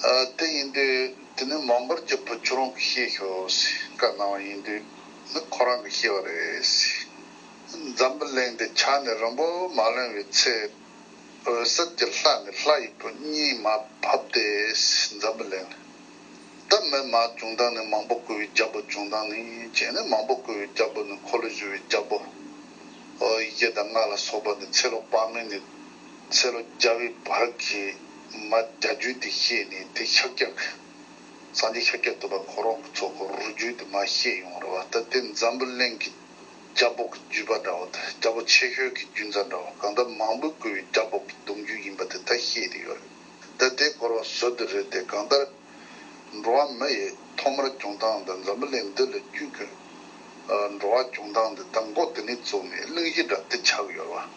ཨ་དེ་ཡིན་དུས་དེ་ནི་མོའུ་འགལ་གྱི་བུ་ཁྱོད་རང་གིས་ཤེས་ཤོག་ཟེར་བཀའ་གནང་བ་ཡིན་དུས་ནི་ཁོ་རང་གིས་ཤེས་པ་རེད་ཟེར། འཛམ་བུ་གླིང་འདི་ཆགས་ནས་རིང་པོ་མ་ལོན་པའི་ཚེ། འོད་གསལ་གྱི་ལྷ་ནས་ལྷ་ཡི་བུ་གཉིས་མར་བབས་ཏེ་འཛམ་བུ་གླིང་ལ། ད་མི་མར་བྱུང་སྟངས་ནི་མང་པོ་བཀོད་པའི་རྒྱལ་པོ་བྱུང་སྟངས་ནི་བྱས་ནས་མང་པོ་བཀོད་པའི་རྒྱལ་པོ་ནི་འཁོར་ལོས་སྒྱུར་བའི་རྒྱལ་པོ། ཨོ་གཞི་དང་ལྔ་ལ་སོགས་པ་ནི་ཚེ་ལོ་དཔག་མེད་ནས་ཚེ་ལོ་བརྒྱ་པའི་བར་གྱི་མར་བརྒྱ་རྒྱུད་དེ་བཤད་ནས་དེ་ཤཱཀྱ་གི་སངས་རྒྱས་ཤཱཀྱ་ཐུབ་པ་ཁོ་རང་གི་ཚོགས་ཀྱི་རུས་རྒྱུད་དེ་མར་བཤད་ཡོང་རེད་བ། ད་དེ་འཛམ་བུ་གླིང་གི་རྒྱལ་པོ་གི་བརྒྱུད་པ་འདྲ་བོ་དང་རྒྱལ་པོ་ཆེ་ཤོས་ཀྱི་རྒྱུད་མཛད་འདྲ་བོ་གང་ལྟར་མང་པོས་བཀུར་བའི་རྒྱལ་པོ་གི་གདུང་རྒྱུད་ཡིན་པ་དེ་ད་ཤེས་བསྡད་ཡོད་རེད། ད་དེ་སྐོར་བ་བཟོ་དེ་རེད་དེ། གང་ལྟར་འགྲོ་བ་མི་ཡི་ཐོག་མར་བྱུང་སྟངས་དང་འཛམ་བུ་གླིང་འདི་ལ་བཅུད་ཀྱི་འགྲོ་བ་བྱུང་སྟངས་འདི་ད་མགོ་དེ་ནས་བཙུགས་ནས་གླེང་གཞི་འདྲ་དེ་ཆགས་ཡོད་རེད་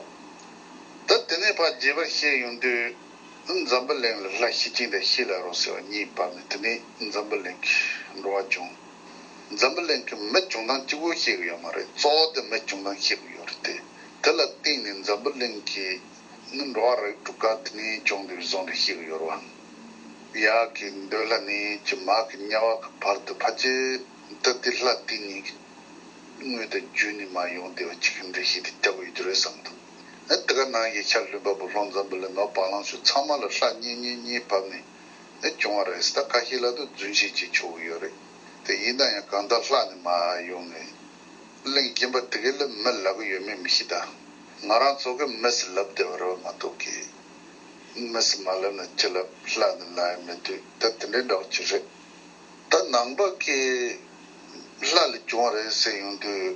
བ། ད་དེ་ནས་ཕར་རྒྱས་པར་བཤད་ཡོང་དུས། འཛམ་བུ་གླིང་ལ་ལྷ་ཤེས་ཀྱིན་དང་ཤེས་སླ་རོ་ཟེར་བ་གཉིས་བབས་ནས་དེ་ནས་འཛམ་བུ་གླིང་གི་འགྲོ་བ་བྱུང་། འཛམ་བུ་གླིང་གི་མི་བྱུང་སྟངས་གཅིག་པོ་ཤེས་ཀྱི་ཡོད་མ་རེད། གཙོ་བོ་དེ་མི་བྱུང་སྟངས་ཤེས་ཀྱི་ཡོད་རེད་དེ། དེ་ལ་བརྟེན་ནས་འཛམ་བུ་གླིང་གི་ནི་འགྲོ་བ་རིགས་དྲུག་ག་དེ་ནས་བྱུང་དེ་བཟུང་ནས་ཤེས་ཀྱི་ཡོད་རེད་བ། ཡར་གྱི་འདོད་ལྷ་ནས་ཀྱི་མར་གྱི་དམྱལ་བ་གི་བར་དུ་ཕལ་ཆེར་ད་དེ་ལྷ་དེ་གཉིས་ཀྱི་དངོས་དང་བརྒྱུད་ནས་མར་ཡོང་བསྡད་པ་ཅིག་གི་འགྲེལ་བཤད་དེ་རྒྱག་དགོས་ཀྱི་རེད་བསམ་འདུག་ཨ་དེ་ག་ནང་བཞིན་ཤར་ལྷོ་བལ་པོ་ལྷོ་འཛམ་བུ་གླིང་ནུབ་བ་ལང་སྤྱོད་ཚང་མ་ལ་ལྷ་གཉིས་གཉིས་གཉིས་བབས་ནས་ཨ་བྱུང་བ་རེད་ཟེར། ད་ཁ་ཤས་ལ་ད་རྫུན་བཤད་བྱེད་ཆོག་གི་ཡོད་རེད་དེ། ཡིན་ན་ཡང་གང་ལྟར་ལྷ་ནས་མར་ཡོང་ནས་གླིང་རྒན་པ་དེ་གས་ལ་མི་ལབ་གི་ཡོད་མེད་མི་ཤེས། ད་ང་རང་ཚོ་གི་མི་ཟེར་ལབ་བསྡད་པ་རེད་བ་མ་གཏོགས་ཀྱི། མི་ཟེར་མ་ལབ་ན་ཅི་ལབ། ལྷ་ནས་ལབ་ཡ་མི་འདུག་ད་དེ་འདྲའི་འདྲ་བོ་ཅིག་རེད། ད་ནང་པ་གི་ལྷ་ལས་བྱུང་བ་རེད་ཟེར་ཡོང་དུས།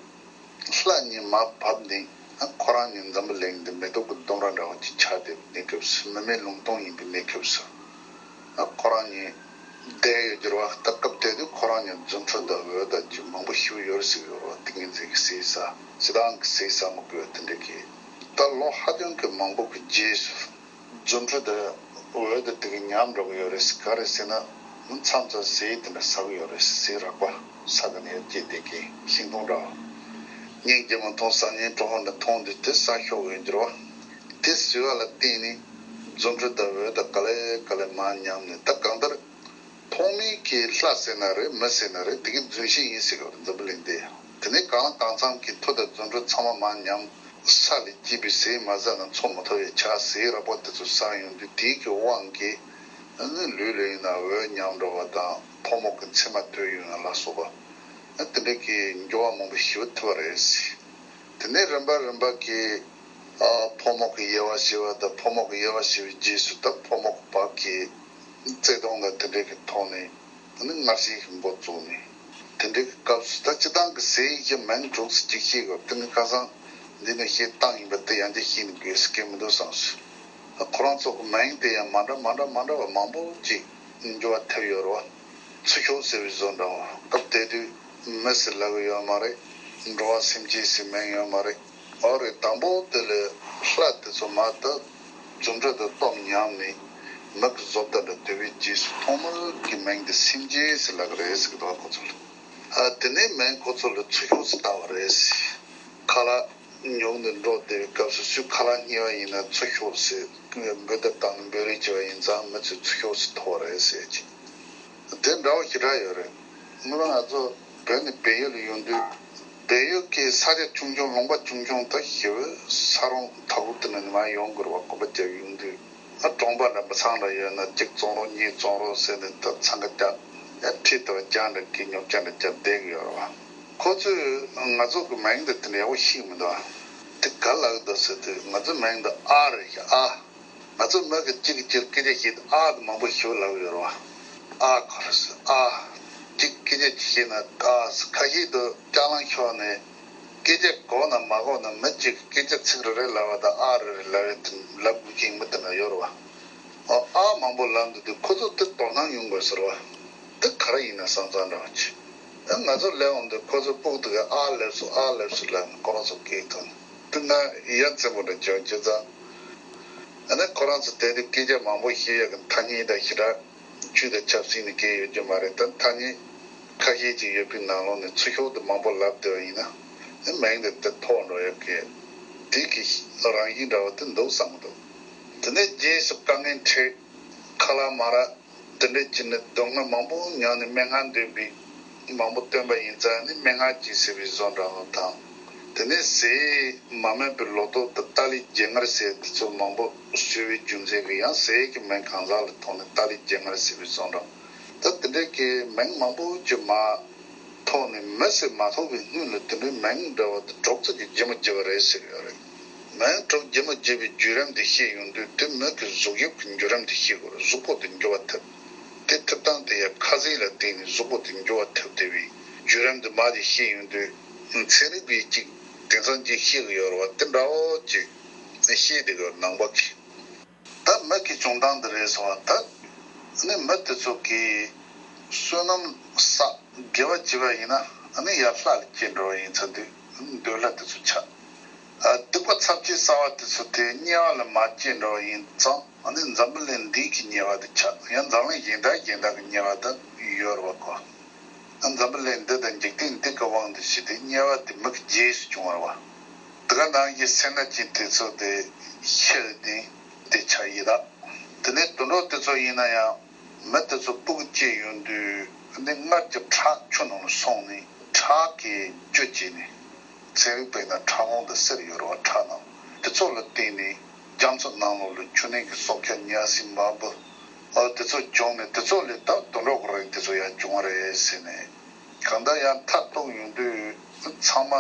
ལྷ་གཉིས་མར་བབས་ནས་ཁོ་རང་གཉིས་འཛམ་བུ་གླིང་འདི་མེ་ཏོག་གི་ལྡུམ་ར་འདྲ་བོ་ཅིག་ཆགས་བསྡད་པའི་གནས་སྐབས་སུ། མི་མེད་ལུང་སྟོང་ཡིན་པའི་གནས་སྐབས་སུ། ཁོ་རང་གཉིས་བསྡད་ཡོད་རྒྱུ་རེད་བ། ད་སྐབས་དེ་དུས་ཁོ་རང་གཉིས་རྫུ་འཕྲུལ་དང་འོད་དང་ཅིག་མང་པོ་ཞེ་པོ་ཡོད་རེད་ཟེར་གྱི་ཡོད་རེད་བ། ཏིང་ངེ་འཛིན་གྱི་ཟས་ཟ། སྤྱིར་བཏང་གི་ཟས་ཟ་མི་དགོས་པ་དེ་འདྲ་གི། ད་ལོ་ཧ་ཅང་གི་མང་པོ་གི་རྗེས་སུ། རྫུ་འཕྲུལ་དང་འོད་དང་དེ་གི་ཉམས་འགྲོ་གི་ཡོད་རེད། ག་རེ་ཟེར་ན། མཚམས་མཚམས་ཟས་དེ་འདྲ་ཟ་གི་ཡོད་རེད། ཟས་རགས་པ་ས་ག་ནས་སྐྱེས་བསྡད་མཁན་ཤིང་སྡོང་འདྲ་བ། སྙིང་རྗེ་མོ་མཐོང་། བསམ་ངན་གྲོགས་ཧོན་འདྲ་མཐོང་དུས་དེ་ཟ་ཤོག་ཡོད་འགྱུར་བ། དེ་ཟོས་པ་ལ་བརྟེན་ནས་རྫུ་འཕྲུལ་དང་འོད་དང་ག་ལེ་ག་ལེ་མར་ཉམས་ནས། ད་གང་ལྟར་ཐོག་མའི་གི་ལྷ་ཟེར་ན་རེད། མི་ཟེར་ན་རེད། དེ་གི་རྫུན་བཤད་ཡིན་ཟེར་གི་རེད། འཛམ་བུ་གླིང་འདི། དེ་ནས་གང་ལ་གང་འཚམ་གྱི་མཐུ་དང་རྫུ་འཕྲུལ་ཚང་མ་མར་ཉམས། ས་ལས་སྐྱེས་པའི་ཟས་མ་ཟ་ན་འཚོ་མི་ཐུབ་པའི་ཆ། ཟས་རགས་པ་དེ་ཚོ་ཟ་ཡོང་དུས་དེའི་གི་དབང་གིས་ཨ་ནི་ལུས་ལ་ཡིན་ན་འོད་ཉམས་འགྲོ་བ་དང་ཕོ་མོ་གི་མཚན་མ་དོད་ཡོང་ཡ་ལ་སོགས་པ། དེ་འདྲ་གི་འགྱུར་བ་མང་པོ་ཞིག་ཐེབས་པ་རེད། དེ་ནས་རིམ་པ་རིམ་པ་གི་ཨ་ཕོ་མོ་གི་དབྱེ་བ་ཕྱེ་བ་དང་། ཕོ་མོ་གི་དབྱེ་བ་ཕྱེ་བའི་རྗེས་སུ་ད་ཕོ་མོ་གི་བར་གྱི་བརྩེ་དུང་དང་དེ་འདྲ་གི་ཐོག་ནས་དེ་ནི་ངར་ཤེས་ཀྱི་འགོ་བཙུགས་ནས། དེ་འདྲའི་སྐབས་སུ་ད་སྤྱིར་བཏང་གི་ཟས་ཡིག་གི་མིང་དྲུག་ཙམ་ཅིག་ཤེས་དགོས། དེ་ནི་ཁ་སང་འདི་ནས་བཤད་བཏང་ཡིན་པ་དེ་ཡང་བསྐྱར་ཤེས་ནས་དགོས་ཟེར་གྱི་མི་འདུག་བསམ་སོང་། ཁོ་རང་ཚོ་གི་མིང་དེ་ཡང་མ་འདྲ་མ་འདྲ་མ་འདྲ་བ་མང་པོ་ཅིག་འགྱུར་བ་ཐེབས་ཡོད་རེད་བ། ཚུར་ཤོག་ཟེར་བའི་བཟོ་འདྲ་བ། སྐབས་དེ་དུས་མི་ཟེར་ལབ་ཀྱི་ཡོད་མ་རེད། འགྲོ་བ་སེམས་ཅན་ཟེར་མིང་ཡོད་མ་རེད། ཨོ་རེད། དང་པོ་དེ་ལས་ལྷ་དེ་ཚོ་མ་ད་རྫུ་འཕྲུལ་དང་སྟོབས་ཉམས་ནས་མི་གི་བཟོ་ལྟ་འདྲ་བསྡུས་པའི་རྗེས་སུ་ཐོག་མར་གྱི་མིང་དེ་སེམས་ཅན་ཟེར་ལབ་ཀྱི་རེད་ཟེར་གྱི་འདུག་ཁོ་ཚོ་ལ། ཨ་དེ་ནས་མིང་ཁོ་ཚོ་ལ་ཚུར་ཤོག་ཟེར་བཏགས་པ་རེད། ཁ་ལག་ཉོ་ནས་འགྲོ་བསྡད་པའི་སྐབས་སུ་སུས་ཁ་ལག་རྙེད་པ་ཡིན་ན་ཚུར་ཤོག་ཟེར། འབོད་སྡེབ་བཏང་ནས་འབོད་རེས་བྱས་པ་ཡིན་ཙང་མི་ཚོས་ཚུར་ཤོག་ཟེར་ཐོབ་པ་རེད་ཟེར་གྱི། དེ་འདྲ་བོ་ཞེ་དྲག་ཡོད་རེད། སྔོན་མ་ང་ཚོ་བོད་ནས་བལ་ཡུལ་ལ་ཡོང་དུས། བལ་ཡུལ་གྱི་ས་ཆ་ཆུང་ཆུང་ལུང་པ་ཆུང་ཆུང་དང་ཞེ་པོ་ས་རོང་ཐག་རིང་དེ་ནས་མར་ཡོང་དགོས་པ་གོམ་པ་རྒྱབ་ཡོང་དུས། ཨ་གྲོང་པ་འདྲ་མི་ཚང་འདྲ་ཡོད་ན་གཅིག་བཙོང་རོགས་གཉིས་བཙོང་རོགས་ཟེར་ནས་ད་འཚང་ཁ་རྒྱག་ཡ་ཁྲིད་དུ་རྒྱག་འདྲ་གི་ཉོ་རྒྱག་འདྲ་རྒྱབ་བསྡད་ཀྱི་ཡོད་རེད་བ། ཁོ་ཚོས་ང་ཚོ་གི་མིང་འདི་དེ་འདྲ་ཡག་པོ་ཤེས་མི་འདུག་དེ་ག་ལབ་ཀྱི་འདུག་ཟེར་དུས། ང་ཚོའི་མིང་འདི་ཨ་རེད་ཤག་ཨ། ང་ཚོ་མི་གི་གཅིག་གིས་གཅིག་ལ་སྐད་ཆ་བཤད་དུས་ཨ་དེ་མང་པོ་ཞིག་ལབ་ཡོད་རེད་བ། ཨ་ཁོ་རེད་ཟེར། ཨ། གཅིག་སྐད་ཆ་ཅིག་བཤད་ན་ཨ་ཟེར། ཁ་ཤས་དེ་ལྕགས་ལམ་ཕྱོགས་ནས་སྐད་ཆ་གོ་ན་མ་གོ་ན་མི་གཅིག་གིས་སྐད་ཆ་ཚིག་རེ་རེ་ལབ་པ་དང་ཨ་རེ་རེ་ལབ་ཡས་དེ་ལབ་དགོས་ཀྱི་མི་དེ་འདྲ་ཡོད་རེད་བ། ཨ་མང་པོ་ལབ་འདུག་དུས་ཁོ་ཚོ་དེ་དོ་སྣང་ཡོང་དགོས་ཟེར་བ། དེ་ག་རེ་ཡིན་ན་བསམ་བསམ་འདྲ་བ་ཅིག་ཨ་ང་ཚོ་སླེབས་འོང་དུས་ཁོ་ཚོ་ཕྲུ་གུ་དེ་གས་ཨ་ལབ་སོང་ཨ་ལབ་སོང་ལབ་ནས་ཁོ་རང་ཚོ་སྐད་ཐོན། དེ་ང་ཡ་མཚན་པོ་འདྲ་བྱུང་། བྱས་ཙང་ཨ་ནི་ཁོ་རང་ཚོ་དེ་དུས་སྐད་ཆ་མང་པོ་བཤད་ཡག་གི་ཐ་སྙད་དང་ཞེ་དྲག་ཆོས་དང་ཆབ་སྲིད་ནས་བཀལ་ཡོད་རྒྱུ་མ་རེད། ད་ཐ་སྙད་ཁ་ཤས་ཅིག་ཡོད་པའི་ནང་ལོགས་ནས་ཚུར་ཤོག་དེ་མང་པོ་ལབ་བསྡད་པ་ཡིན་ན་ཨ་མིང་དེ་དེ་ཐོགས་འགྲོ་ཡག་གི་དེ་གི་རང་བཞིན་འདྲ་བ་དེ་འདུག་བསམ་གྱི་འདུག་དེ་ནས་རྗེས་སུ་དཀའ་ངལ་འཕྲད། ཁ་ལག་མ་རག་དེ་འདྲ་བྱས་ནས་སྡུག་བསྔལ་མང་པོ་མྱངས་ནས་སྨྲེ་སྔགས་འདོན་པའི་མང་པོ་བཏོན་པ་ཡིན་ཙང་ནི་སྨྲེ་སྔགས་ཀྱིས་ཟེར་བའི་བཟོ་འདྲ་བ་དང་། དེ་ནས་ཟས་མ་སྨིན་པའི་ལོ་ཏོག་དང་ཏཱ་ལའི་རྒྱལ་ངར་ཟེར་དེ་ཚོ་མང་པོ་གསོལ་བའི་རྒྱུ་མཚན་གྱིས་ཡང་ཟས་ཀྱི་མིང་གང་ཟག་ལ་ཐོགས་ནས་ཏཱ་ལའི་རྒྱལ་ངར་ཟེར་བའི་བཟོ་འདྲ། ད་དེ་འདྲ་གི་མིང་མང་པོ་ཅིག་མར་ཐོགས་ནས་མི་ཟེར་མ་ཐོགས་པའི་སྔོན་ལ་དེ་འདྲའི་མིང་འདྲ་བ་དེ་གྲོགས་ཚོ་གིས་བརྗེ་མ་བརྗེ་བ་རེད་ཟེར་གྱི་ཡོད་རེད། མིང་གྲོགས་བརྗེ་མ་བརྗེ་བའི་བརྒྱུད་རིམ་དེ་ཤེས་ཡོང་དུས་དེ་མི་གི་གཟུགས་དབྱིབས་ཀྱི་བརྒྱུད་རིམ་དེ་ཤེས་དགོས་རེད། གཟུགས་པོ་དེ་འགྱུར་བ་ཐེབས། དེ་ཐེབས་སྟངས་དེ་ཡང་ཁ་ཟས་ལ་བརྟེན་ནས་གཟུགས་པོ་དེ་འགྱུར་བ་ཐེབས་བསྡད་པའི་བརྒྱུད་རིམ་དེ་མར་དེ་ཤེས་ཡོང་དུས་ཚན་རིག་པས་ཅིག་དེང་སང་ཅིག་ཤེས་ཀྱི་ཡོད་རེད་བ། དེ་འདྲ་བོ་ཅིག་ཤེས་བསྡད་ཀྱི་ཡོད་རེད་ནང་པ་གིས། ད་མི་གི་བྱུང་སྟངས་འདི་རེད་སོང་བ། ད་ནི་མི་དེ་ཚོ་གིས་བསོད་ནམས་བསགས་དགེ་བ་བྱས་པ་ཡིན་ན་ནི་ཡར་ལྷ་ལ་སྐྱེ་འགྲོ་བ་ཡིན་ཚར་དུས་འདོད་ལྷ་དེ་ཚོ་ཆགས། སྡིག་པ་ཚབས་ཆེ་བསགས་པ་དེ་ཚོ་དེ་དམྱལ་བ་ལ་མར་སྐྱེ་འགྲོ་བ་ཡིན་ཙང་ནི་འཛམ་བུ་གླིང་འདི་གི་དམྱལ་བ་དེ་ཆགས། ཡང་འཛམ་གླིང་གཞན་དག་གཞན་དག་གི་དམྱལ་བ་དེ་ཡོད་རེད་བ་ཁོ། འཛམ་བུ་གླིང་འདི་དང་འཇིག་རྟེན་འདི་གི་དབང་དུ་བྱས་ཏེ་དམྱལ་བ་དེ་མི་གི་རྗེས་སུ་བྱུང་བ་རེད་བ། དེ་ག་ནང་བཞིན་སེར་སྣ་ཅན་དེ་ཚོ་དེ་ཤི་ནས་དེ་ཆགས་ཡི་དྭགས། དེ་ནས་དུད་འགྲོ་དེ་ཚོ་ཡིན་ན་ཡང་མི་དེ་ཚོ་སྤུ་གུ་སྐྱེས་ཡོང་དུས་ནི་མངལ་གྱི་ཁྲག་ཆུ་ནང་ལ་སོང་ནས་ཁྲག་གིས་བཅུད་བྱས་ནས་ཚན་རིག་པས་ན་ཁྲག་ཁུང་དང་གསེར་ཡོད་རེད་བ། ཁྲག་ནང་དེ་ཚོ་ལ་བརྟེན་ནས་རྒྱ་མཚོ་ནང་ལོགས་ལ་ཆུ་ནང་གི་སྲོག་ཆགས་ཉ་སྲིན་འབར་འབུ། ཨོ་དེ་ཚོ་བྱུང་ནས་དེ་ཚོ་ལས་ད་དུད་འགྲོ་གི་རིགས་དེ་ཚོ་ཡང་བྱུང་བ་རེད་ཟེར་ནས། གང་ལྟར་ཡང་མཐར་གཏུགས་ཡོང་དུས་ཚང་མ་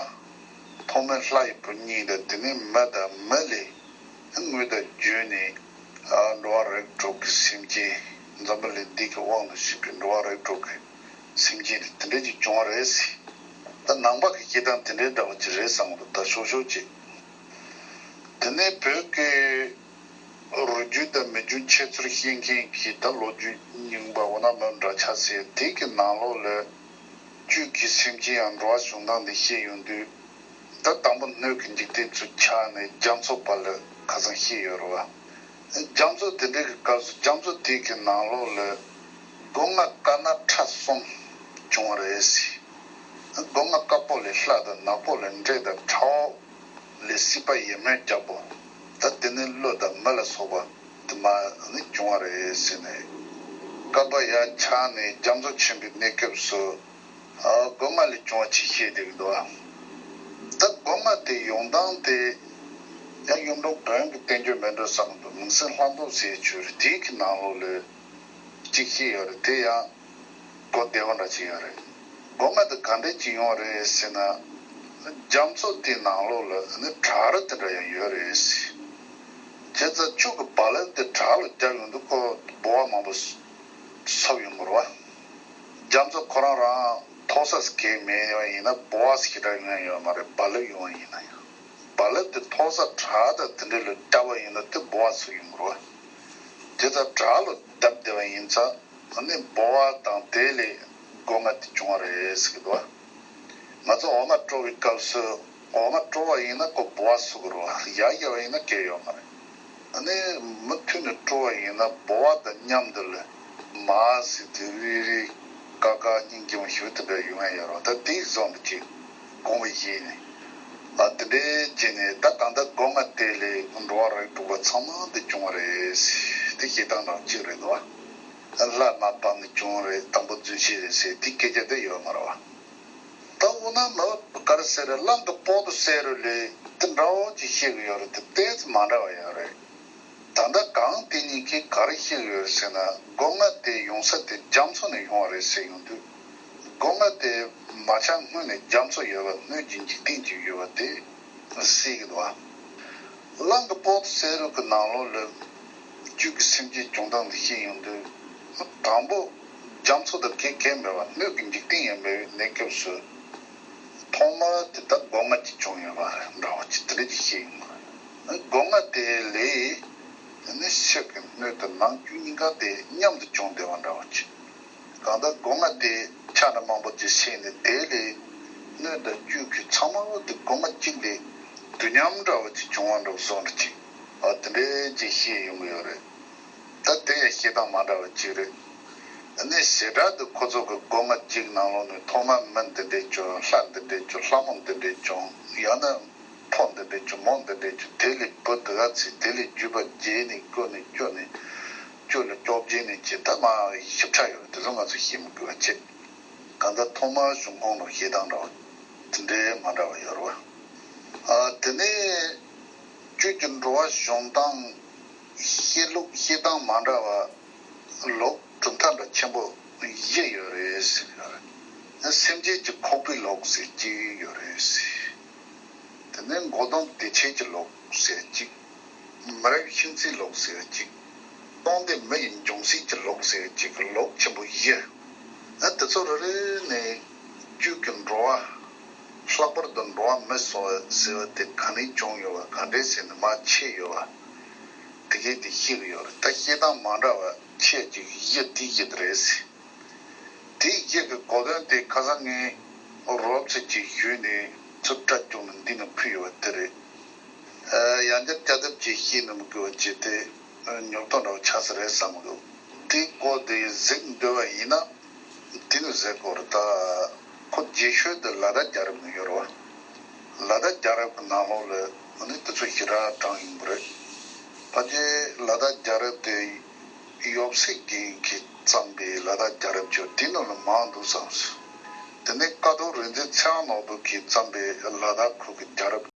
ཐོག་མའི་ལྷ་ཡི་བུ་གཉིས་དང་དེ་ནས་མི་དང་མི་ལས་དངོས་དང་བརྒྱུད་ནས་འགྲོ་བ་རིགས་དྲུག་གི་སེམས་ཅན། འཛམ་བུ་གླིང་འདི་གི་དབང་དུ་བྱས་པའི་འགྲོ་བ་རིགས་དྲུག་གི་སེམས་ཅན་དེ་དེ་འདྲ་ཅིག་བྱུང་བ་རེད་ཟེར། ད་ནང་པ་གི་སྐད་གདངས་དེ་འདྲའི་འདྲ་བ་ཅིག་རེད་བསམ་གི་འདུག་ད་ཤོག་ཤོག་ཅིག་དེ་ནས་བོད་ཀྱི་རུས་རྒྱུད་དང་མི་རྒྱུད་འཆད་རྩོད་བཤད་མཁན་གྱི་ད་ལོ་རྒྱུས་རྙིང་པ་འོ་ན་མི་འདྲ་ཆགས་ཟེར། དེ་གི་ནང་ལོགས་ལ་བཅུད་ཀྱི་སེམས་ཅན་ཡང་འགྲོ་བ་བྱུང་སྟངས་འདི་བཤད་ཡོང་དུས། ད་དང་པོ་སྣོད་ཀྱི་འཇིག་རྟེན་ཚུར་ཆགས་ནས་རྒྱ་མཚོ་བར་ལ་ཁ་སང་བཤད་ཡོད་རེད་བ། རྒྱ་མཚོ་དེ་འདྲའི་གི་སྐབས་སུ་རྒྱ་མཚོ་དེ་གི་ནང་ལོགས་ལ་སྒོ་ང་དཀར་ནག་ཁྲ་གསུམ་བྱུང་བ་རེད་ཟེར། སྒོ་ང་དཀར་པོ་ལས་ལྷ་དང་ནག་པོ་ལས་འདྲེ་དང་ཁྲ་བོ་ལས་སྲིད་པ་ཡིད་སྨོན་རྒྱག་པོ། ད་དེ་ནི་ཀླུ་དང་མི་ལ་སོགས་པ་དུ་མ་ནི་བྱུང་བ་རེད་ཟེར་ནས། བསྐལ་པ་ཡར་ཆགས་ནས་རྒྱ་མཚོ་ཆེན་པོའི་གནས་སྐབས་སུ་ཨ་སྒོ་ང་ལས་བྱུང་བ་ཅིག་བཤད་བསྡད་ཀྱི་འདུག་ད་སྒོ་ང་དེ་ཡོང་སྟངས་དེ་ཡང་གཡུང་དྲུང་བོན་གྱི་བསྟན་བཅོས་མེད་འགྲོ་བསམ་འདུག་མུན་སེལ་ལྷ་མདོ་ཟེར་ཆོས་རེད། དེའི་གི་ནང་ལོགས་ལས་གཅིག་བཤད་ཡོད་རེད། དེ་ཡང་གོ་བདེ་བ་འདྲ་ཅིག་ཡོད་རེད། སྒོ་ང་དེ་ག་འདྲས་ཅིག་ཡོང་བ་རེད་ཟེར་ན། རྒྱ་མཚོ་དེའི་ནང་ལོགས་ལ་ནི་བྲག་རི་དེ་འདྲ་ཡང་ཡོད་རེད་ཟེར། བྱས་ཙང་ཆུ་གི་རྦ་རླབས་དེ་བྲག་ལ་བརྒྱབ་ཡོང་དུས་ཁོ་ལ་འབུ་བ་མང་པོ་གསོབ་ཡོང་གི་རེད་བ། རྒྱ་མཚོ་ཁོ་རང་རང་མཐོ་ས་གང་ཡང་མེད་པ་ཡིན་ན་འབུ་བ་ཞེ་དྲག་ཡོང་ཡ་ཡོད་མ་རེད། རྦ་རླབས་ཡོང་བ་ཡིན་ན་ཡང་། རྦ་རླབས་དེ་མཐོ་ས་བྲག་དང་དེ་འདྲ་ལ་བརྒྱབ་པ་ཡིན་ན་དེ་འབུ་བ་གསོབ་ཡོང་གི་རེད་བ། དེ་ལྟར་བྲག་ལ་བརྒྱབ་བསྡད་པ་ཡིན་ཙང་ཨ་ནི་འབུ་བ་དང་དེ་ལས་སྒོ་ང་དེ་བྱུང་བ་རེད་ཟེར་གི་འདུག་བ། ང་ཚོ་འོ་མ་དཀྲོག་པའི་སྐབས་སུ་འོ་མ་དཀྲོག་པ་ཡིན་ན་ཁོ་འབུ་བ་གསོབ་གི་རེད་བ། ཡར་བརྒྱབ་པ་ཡིན་ན་གང་ཡང་ཡོད་མ་རེད། ཨ་ནི་མུ་མཐུད་ནས་དཀྲོག་པ་ཡིན་ན་འབུ་བ་དང་མཉམ་དུ་ལ་མར་ཟེར་དེ་རིལ་རིལ་དཀར་དཀར་སྙིང་རྗེ་མོ་ཞིག་དེ་འདྲ་ཡོང་ཡ་ཡོད་རེད་བ། ད་དེ་བཟོ་འདྲ་ཅིག་དགོངས་པ་བཞེས་ནས། ཨ་དེ་འདྲའི་བྱས་ནས་ད་གང་ལྟར་སྒོ་ང་དེ་ལས་འགྲོ་བ་རིགས་དྲུག་པ་ཚང་མ་དེ་བྱུང་བ་རེད་ཟེར། དེ་བཤད་སྟངས་འདྲ་གཅིག་རེད་འདུག་བ། ལྷ་མར་བབས་ནས་བྱུང་བ་རེད། དང་པོ་རྫུན་བཤད་རེད་ཟེར་དེ་སྐད་ཆ་དེ་ཡོད་མ་རེད་བ། ད་འོ་ན་མ་ག་རེ་ཟེར་རེད། གླང་གི་སྤོག་ཏུ་བསད་རུང་ལས་དེ་འདྲ་བོ་ཅིག་བཤད་གི་ཡོད་རེད། དེ་ཏོག་ཙམ་མ་འདྲ་བ་ཡོད་རེད། ད་ལྟ་གང་དེ་གཉིས་ཀས་ག་རེ་བཤད་གི་ཡོད་ཟེར་ན། སྒོ་ང་དེ་ཡོང་ས་དེ་རྒྱ་མཚོ་ནས་ཡོང་བ་རེད་ཟེར་ཡོང་དུས། སྒོ་ང་དེ་མ་ཆགས་སྔོན་ནས་རྒྱ་མཚོ་ཡོད་པ། སྣོད་ཀྱི་འཇིག་རྟེན་ཅིག་ཡོད་པ་དེ་གསལ་གི་འདུག་བ། གླང་གི་སྤོག་ཏུ་བསད་རུང་གི་ནང་ལོགས་ལ་བཅུད་ཀྱི་སེམས་ཅན་བྱུང་སྟངས་འདི་བཤད་ཡོང་དུས། དང་པོ་རྒྱ་མཚོ་དང་གང་གང་མེད་པ། སྣོད་ཀྱི་འཇིག་རྟེན་ཡང་མེད་པའི་གནས་སྐབས་སུ། ཐོག་མར་དེ་ལྟར་སྒོ་ང་གཅིག་བྱུང་ཡོད་པ་འདྲ་བ་ཅིག་དེ་འདྲ་ཅིག་བཤད་ཡོང་གི་རེད། སྒོ་ང་དེ་ལས་ནི་ཕྱི་གི་སྣོད་དང་ནང་བཅུད་གཉིས་ཀ་དེ་མཉམ་དུ་བྱུང་བསྡད་པ་འདྲ་བ་ཅིག་གང་ལྟར་སྒོ་ང་དེ་ཆ་འདྲ་མང་པོ་ཅིག་བཤད་ནས། དེ་ལས་སྣོད་དང་བཅུད་ཀྱི་ཚང་མ་དེ་སྒོ་ང་གཅིག་ལས་དུས་མཉམ་འདྲ་བ་ཅིག་བྱུང་བ་འདྲ་བཟོ་འདྲ་ཅིག་ཨ་དེ་འདྲའི་ཅིག་བཤད་ཡོང་གི་ཡོད་རེད། ད་དེ་ཡང་བཤད་སྟངས་མ་འདྲ་བ་ཅིག་རེད། ཨ་ནི་བྱེ་བྲག་ཏུ་ཁོ་ཚོ་གི་སྒོ་ང་གཅིག་ནང་ལོགས་ནས་ཐོག་མར་མི་འདི་འདྲས་བྱུང་། ལྷ་འདི་འདྲས་བྱུང་། ལྷ་མོ་འདི་འདྲས་བྱུང་། ཡང་ན་ཕོ་འདི་འདྲས་བྱུང་། མོ་འདི་འདྲས་བྱུང་། དེ་ལས་བུ་དེ་ག་ཚད། དེ་ལས་རྒྱུད་པ་རྒྱས་ནས་བཀོད་ནས་བཅོས་ནས་བཅུ་ལ་བཅོ་བརྒྱད་ནས་བྱས། ད་མར་ཞིབ་ཕྲ་ཡོད་རེད། དེ་ཚོ་ང་ཚོ་ཤེས་མི་དགོས་པ་བྱས། གང་ལྟར་ཐོག་མར་གཞུང་ཁུངས་ལ་བཤད་སྟངས་འདྲ་བ་དེ་འདྲའི་མ་འདྲ་བ་ཡོད་རེད་བ། ཨ་དེ་ནས་བཅུད་ཀྱི་འགྲོ་བ་བྱུང་སྟངས། བཤད་ལུགས་བཤད་སྟངས་མ་འདྲ་བ། ལུགས་གྲུབ་མཐའ་འདྲ་ཆེན་པོ་བཞི་ཡོད་རེད་ཟེར་ཡོད་རེད། སེམས་ཅན་གྱི་ཁོག་པའི་ལུགས་ཟེར་གཅིག་ཡོད་རེད་ཟེར། དེ་ནས་མགོ་ལྡོང་བདེ་ཆེན་གྱི་ལུགས་ཟེར་གཅིག་མི་རབས་ཤིང་རྩའི་ལུགས་ཟེར་གཅིག་སྟོང་སྡེ་མི་ཡི་འབྱུང་སྲིད་ཀྱི་ལུགས་ཟེར་གཅིག་ལུགས་ཆེན་པོ་བཞི། ཨ་དེ་ཚོ་རེ་རེ་ནས་བཅུད་ཀྱི་འགྲོ་བ། ལྷག་པར་དུ་འགྲོ་བ་མི་གསོ་བ་ཟེར་བ་དེ་ག་ནས་བྱུང་ཡོད་པ། ག་འདྲས་ཟེར་ནས་མར་མཆེད་ཡོད་པ། དེ་གས་དེ་བཤད་ཀྱི་ཡོད་རེད། ད་བཤད་སྟངས་མ་འདྲ་བ་ཆེ་གཅིག་བཞི་དེ་བཞི་དེ་རེད་ཟེར། དེའི་རྗེས་ཀྱི་གོ་དོན་དེ་ཁ་སང་ངས་རོབ་ཙམ་ཅིག་ཞུས་ནས་ཚུར་སྒྲ་བསྒྱུར་ནས་འདི་ནས་ཕུལ་ཡོད་པ་དེ་རེད། ཡང་བསྐྱར་བསྐྱར་ལྡབ་ཅིག་བཤད་ནས་མི་དགོས་པ་བྱས་ཏེ། ཉོབ་ཏོ་འདྲ་བོ་ཆགས་ས་རེད་བསམ་གི་འདུག་དེའི་སྐོར་དེ་གཟིགས་འདོད་པ་ཡིན་ན་འདི་ནས་གཟིགས་དགོས་རེད། ད་ཁོ་རྗེས་ཤོས་དེ་ལ་དྭགས་རྒྱལ་རབས་ནས་ཡོད་རེད་བ། ལ་དྭགས་རྒྱལ་རབས་ཀྱི་ནང་ལོགས་ལ་ནི་དེ་ཚོ་ཞེ་དྲག་དྲངས་ཡོང་གི་རེད། ཕལ་ཆེར་ལ་དྭགས་རྒྱལ་རབས་དེ་ཡབ་སྲས་རྒན་གྱིས་བརྩམས་པའི་ལ་དྭགས་རྒྱལ་རབས་ཆོས་དེ་ནང་ལ་མང་འདུག་བསམ་སོང་། དེ་ནས་ཀཿཐོག་རིག་འཛིན་ཚེ་དབང་ནོར་བུ་གིས་བརྩམས་པའི་ལ་དྭགས་ཁུལ་གྱི་རྒྱལ་རབས།